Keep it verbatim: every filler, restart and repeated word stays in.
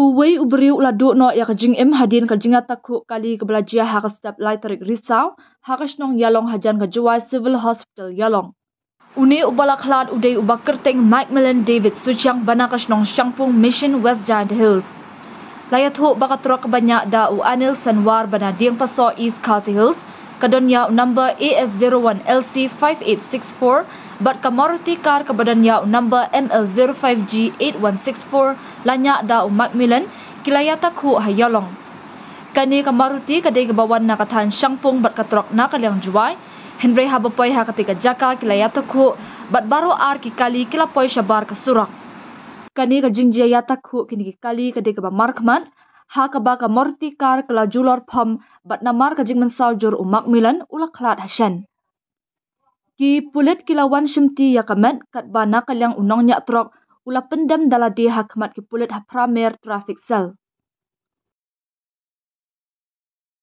Uwei u briew u la duh noh ïa ka jingim hadien ka jingïatakhuh kali kaba la jia ha ka step lai tarik Risaw ha ka shnong Ïalong hajan ka Jowai Civil Hospital Ïalong. Une uba la khlad u dei uba kyrteng Macmillan David Suchiang bana ka shnong Shangpung Mission West Jaintia Hills. La ïathuh ba ka trok kaba ñiah da u Anil Sanwar bana Diengpasoh East Khasi Hills ka don ïa u number A S zero one L C five eight six four bad ka Maruti car kaba don ïa u number M L zero five G eight one six four la ñiah da u Macmillan ki la ïatakhuh ha Ïalong. Kane ka Maruti ka dei kaba wan na ka thaiñ Shangpung bad ka trok na ka liang Jowai. Hynrei haba poi ha katei ka jaka ki la ïatakhuh bad baroh ar ki kali ki la poi shabar ka surok. Kane ka jingjia ïatakhuh kine ki kali ka dei kaba markhmat ha kaba ka Maruti car ka la julor phom bad namar ka jingmynsaw jur u Macmillan u la khlad ha shen. Ki pulit ki la wan shimti ïa ka met katba na ka liang u nongñiah trok u la pyndem da lade ha khmat ki pulit ha Pramer Traffic Cell.